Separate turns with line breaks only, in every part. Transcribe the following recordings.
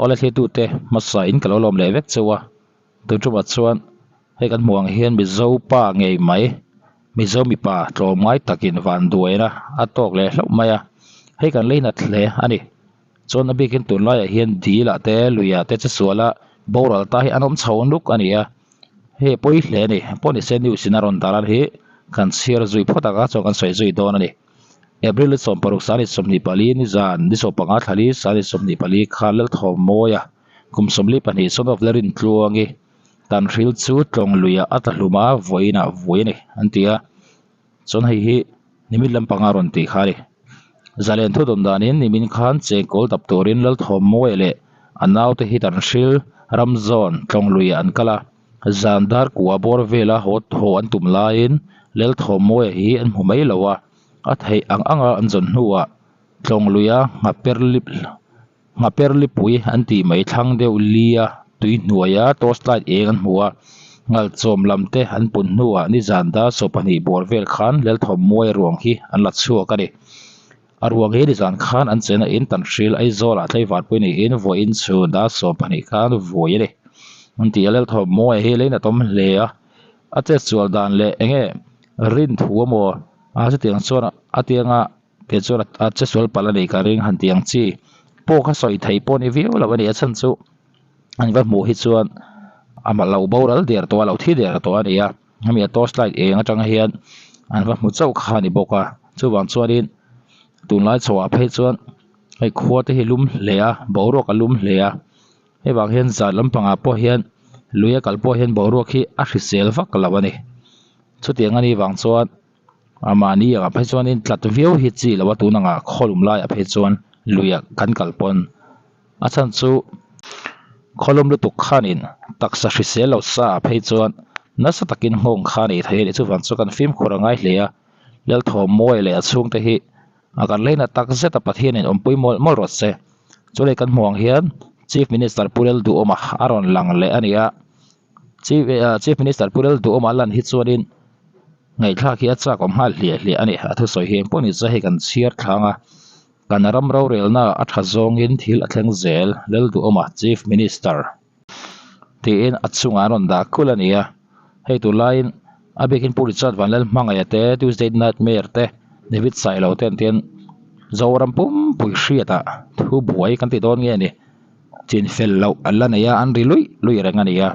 Awle thlitute hmasa in ka lo lawm leh vek cheu a, tun tumah chuan hei kan hmuh ang hian Mizo pa ngei mai, Mizo mipa tlawmngai takin van duaina a tawk leh hlauh mai a, hei kan lei nat hle a ni. Chuan a bikin tunlaiah hian dil ah te lui ah te chesuala boral ta hi an awm chho nuk a ni a, hei a pawi hle a ni. Pawhnise news in a rawn dar a hi kan chhiar zui phawt ang a chuan kan sawi zui dawn a ni. April ni 16 sani 24 ni zan ni 15 thlali sani 24 khan Lalthawmawia kum 42 son of Lalrintluangi Tanhril chu tlawng luiah a tla hlum a, vawiinah vui a ni an ti a. Chuan hei hi nimin lampanga rawn tih kha a ni. Zalen thu dawn danin nimin khan chengkawl dap turin Lalthawmawia leh a naute hi Tanhril ram zawn tlawng luiah an kal a. Zan dar kua bawr vela haw haw an tum laiin Lelthawmawia hi an hmu mai lo a, a theih ang anga an zawn hnuah tlawng luia nghaper lip nghaper lipui an tih mai thlang deuh lia tui hnuaia torch light eng an hmu a, ngalchawm lam te an pun hnuah nizan dar 12 bawr vel khan Lelthawmawia ruang hi an la chhuak a ni. A ruang hi nizan khan an chena in Tanhril Aizawlah tlaivarpui niin vawiin chhun dar 12 khan vui a ni. An ti a, Lalthawmawia hi lei natawm hle a, a chetsual dan leh enge rin thu amaw a chutiang chuan a tianga kei chuan a chetsual palh a nih ka ring han tih ang chi pawh kha sawi theih pawh a ni viau lo a ni. A chhan chu an va hmuh hi chuan amah lo boral der tawh a, lo thi der tawh a ni a. Hemi a torch light eng atang hian an va hmu chauh kha a ni bawk a chuvang chuanin tunlai chhoah phei chuan hei khua te hi lum hle a boruak a lum hle a hei vang hian zan lampangah pawh hian lui a kal pawh hian boruak hi a hrisel vak lo a ni chutiang a nih vang chuan a mahni angah phei chuanin tlat viau hi chi lo a tun angah khawlum laiah phei chuan luiah kan kal pawn a chhan chu khawlum lutuk khanin taksa hrisel lo sa ah phei chuan nasa takin nghawng kha a nei thei a ni chuvang chu kan fimkhur a ngai hle a Lalthawmawia leh a chhungte hi a kan leina tak zet a Pathianin awmpui mawlh mawlh rawh se chu lei kan hmuh ang hian Chief Minister Pu Lalduhawma a rawn lang leh a ni a Chief Chief Minister Pu Lalduhawma a lan hi chuanin ngaihthlak hi a chak awm nghal hliah hliah a ni a thusawi hi engpawh ni che hei kan chhiar thlang a. Kan ram rorelna a tha zawngin thil a thleng zel, Lalduhawma Chief Minister tiin a chungah an rawn dah kulh a ni a. Hei tur laiin a bikin Pu Richard Vanlalhmangaih te, Tuesday Nightmare te, David Sailo te an tian Zoram pumpui hriatah thu buai kan ti dawn nge ni chinfel loh an la nei a, an ri luih luih reng a ni a.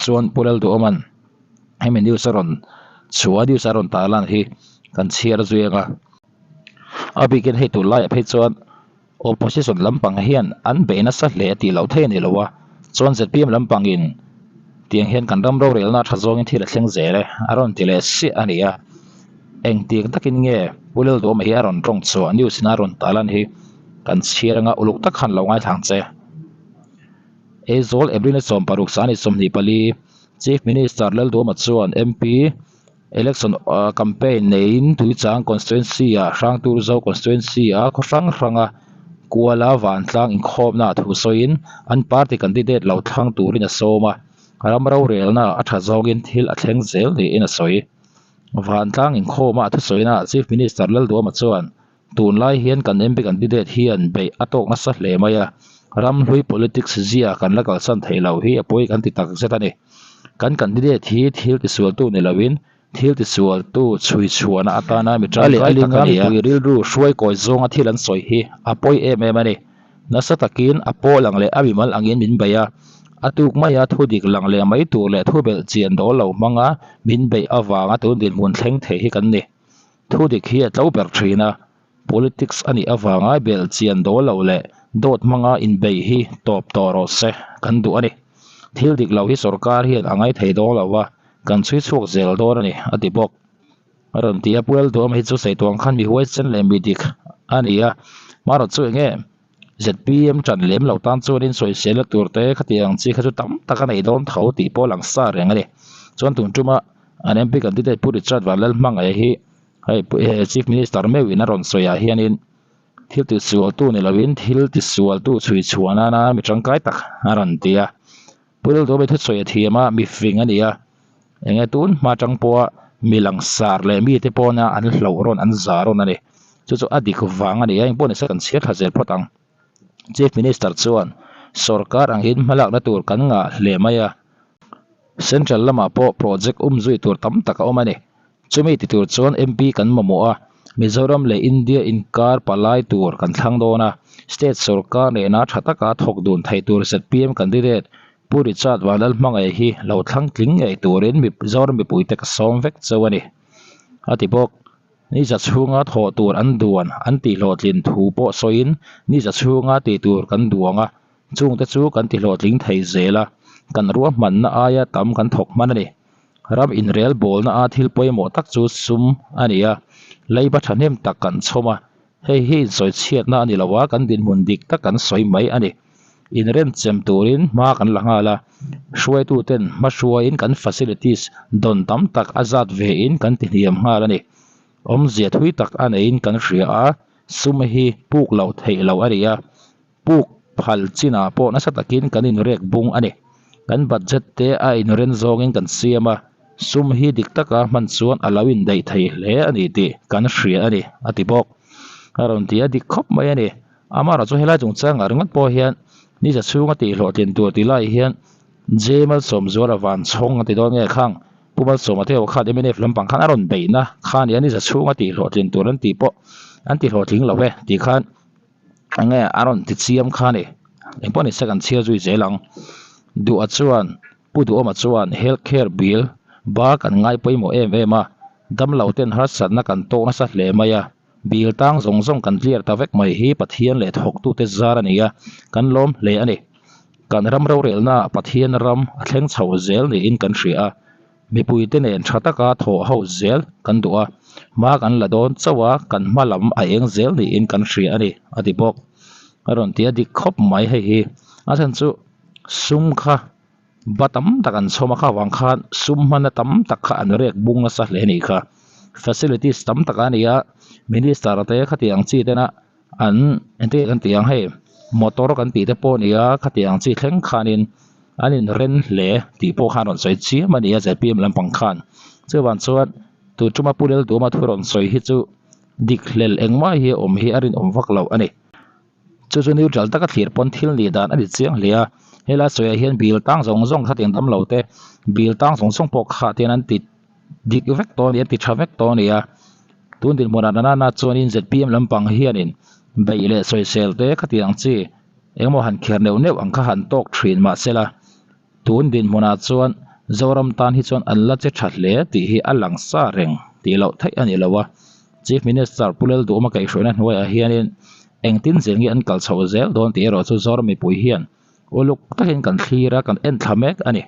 Chuan Pu Lalduhawma'n hemi news a rawn chhuah a, news a rawn tarlan hi kan chhiar zui ang a. A bikin hei tur laiah phei chuan opposition lampang hian an bei nasa hle a tih loh theih a ni lo a, chuan zpm lampangin tiang hian kan ram rorelna tha zawngin thil a thleng zel e a rawn ti leh siah a ni a, engtiang takin nge Pu Lalduhawma hi a rawn tawng chhuah news in a rawn ta lan hi kan chhiar anga uluk tak khan lo ngaithla ang che. Aizawl April ni 16 sani 24 Chief Minister Lalduhawma chuan MP Election campaign neiin Tuichang constituency ah Hrangturzo constituency ah khaw hrang hranga kuala vantlang inkhawmna ah thu sawiin an party candidate lo thlang turin a sawm a, ram rorelna a tha zawngin thil a thleng zel niin a sawi. Vantlang inkhawma a thusawina ah Chief Minister Lalduhama chuan tunlai hian kan MP candidate hian beih a tawk nasa hle mai a, ramhlui politics zia kan la kalsan theih loh hi a pawi kan ti takzet a ni. Kan candidate hi thil tisualtu ni loin thil tisualtu chhui chhuahna atana mi tangkai tak a ni a. Mipui rilru hruai kawi zawnga thil an sawi hi a pawi em em a ni. Nasa takin a pawl ang leh a mimal angin min bei a, a tuk maia thu dik lang leh mai tur leh thu belh chian dawl lo hmanga min beih avanga tun dinhmun thleng thei hi kan ni. Thu dik hi a tlo ber thin a, politics a nih avanga belh chian dawl lo leh dawt hmanga inbei hi tawp tawh rawh se kan duh a ni. Thil dik lo hi sorkar hian a ngaithei dawn lo va, kan chhui chhuak zel dawn a ni, a ti bawk. A rawn ti a, Pu Lalduhawm hi chu saituang khan mi huaisen leh mi dik a ni a, hmarawh chu eng nge zpm tan lem lo tan chuanin sawiselna tur te khatiang ang chi kha chu tam tak a nei dawn tho tih pawh a lang sa reng a ni. Chuan tun tuma an MP candidate Pu Richard Vanlalhmangaih hi hei Chief Minister meuhin a rawn sawi ah hianin thil tisualtu ni loin thil tisualtu chhui chhuah nana mi tangkai tak a rawn ti a. Pu Lalduhawmi thusawi a thiam a, mi fing a ni a, enge tun hma tang pawha mi langsar leh mite pawna an hlauh rawn an za rawn a ni. Chu chu a dik vang a ni a, engpawh nise kan chhiar thla zel phawt ang. Chief Minister chuan Sorkar angin hmalakna tur kan ngah hle mai a. Central lamah pawh project umzui tur tam tak a awm a ni. Chumi ti tur chuan MP kan mamawh a, Mizoram leh India inkar palai tur kan thlang dawn a, state sorkar nena tha taka thawk dun thei tur zpm candidate Pu Richard Vanlalhmangaih hi lo thlang tling ngei turin Mizoram mipuite ka sawm vek cheu a ni, a ti bawk. Ni za chhunga thawh tur an duan an tihhlawhtlin thu pawh sawiin ni za chhunga tih tur kan duang a, chungte chu kan tihhlawhtling thei zel a, kan ruahmanna aia tam kan thawk hman a ni. Ram inrel bawlna a thil pawimawh tak chu sum a ni a, leiba thahnem tak kan chhawm a, hei hi insawi chhiatna a ni lo a, kan dinhmun dik tak kan sawi mai a ni. Inrenchem turin hma kan la nghal a, hruaituten hma hruaiin kan facilities dawn tam tak a zat vein kan tihniam nghal a ni. Awmzia thui tak a neiin kan hria a, sum hi puk loh theih loh a ni a. Puk phal chinah pawh nasa takin kan inrek bung a ni. Kan budget te a inren zawngin kan siam a, sum hi dik taka hman chuan a lo indaih thei hle a ni tih kan hria a ni, a ti bawk. A rawn ti a dik khawp mai a ni. Amaherawhchu chu helai chungchangah ringawt pawh hian ni za chhunga tihhlawhtlin tur tih lai hian J Malsawmzuala Vanchhawng a ti dawn nge khang Pu Malsawma te ho khan mnf lampang khan a rawn beihna kha a ni a, ni za chhunga tihhlawhtlin tur an tih pawh an tihhlawhtling lo e tih khan Enge a rawn ti chiam kha ni. Engpawh ni se kan chhiar zui zel ang. Duha chuan Pu Duhawma chuan Health Care Bill ba kan ngai pawimawh em em a, damlo ten harsatna kan tawk nasa hle mai a, bill tang zawng zawng kan clear ta vek mai hi Pathian leh thawktute zar a ni a, kan lawm hle a ni. Kan ram rorelna ah Pathian ram a thleng chho zel niin kan hria a. Mipuite nen tha taka thawh ho zel kan duh a, hma kan la dawn chauh a, kan hma lam a eng zel niin kan hria a ni, a ti bawk. A rawn ti a dik khawp mai hei hi. A chhan chu sum kha ba tam tak an chhawm a, kha vang khan sum hmanna tam tak kha an rek bung nasa hle a nih kha. Facilities tam tak a ni a, Minister te khatiang chi tena an engtin kan tih ang hei motor kan tih te pawh a ni a khatiang chi thleng khanin an inren hle tih pawh khan rawn sawi chiam a ni a zpm lampang khan chuvang chuan tun tuma pu Lalduhawma thu rawn sawi hi chu dik hlel engmah hi a awm hi a rinawm vak loh a ni chu chu neutral taka thlir pawn thil nih dan a ni chiang hle a helai sawiah hian bill tang zawng zawng khatiang dam lo te bill tang zawng zawng pawh kha te hian an ti dik vek tawh a ni a ti tha vek tawh a ni a. Tun dinhmunah Nanana chuanin zpm lampang hianin beih leh sawisel te khatiang chi engemaw han kher neuh neuh ang kha han tawk thin mahsela tun dinhmunah chuan Zoram tan hi chuan an la che tha hle tih hi a lang sa reng tih loh theih a ni lo a. Chief Minister Pu Lalduhawma kaihhruaina hnuaiah hianin engtin zel nge an kal chho zel dawn tih erawh chu Zoram mipui hian uluk takin kan thlir a, kan en thla mek a ni.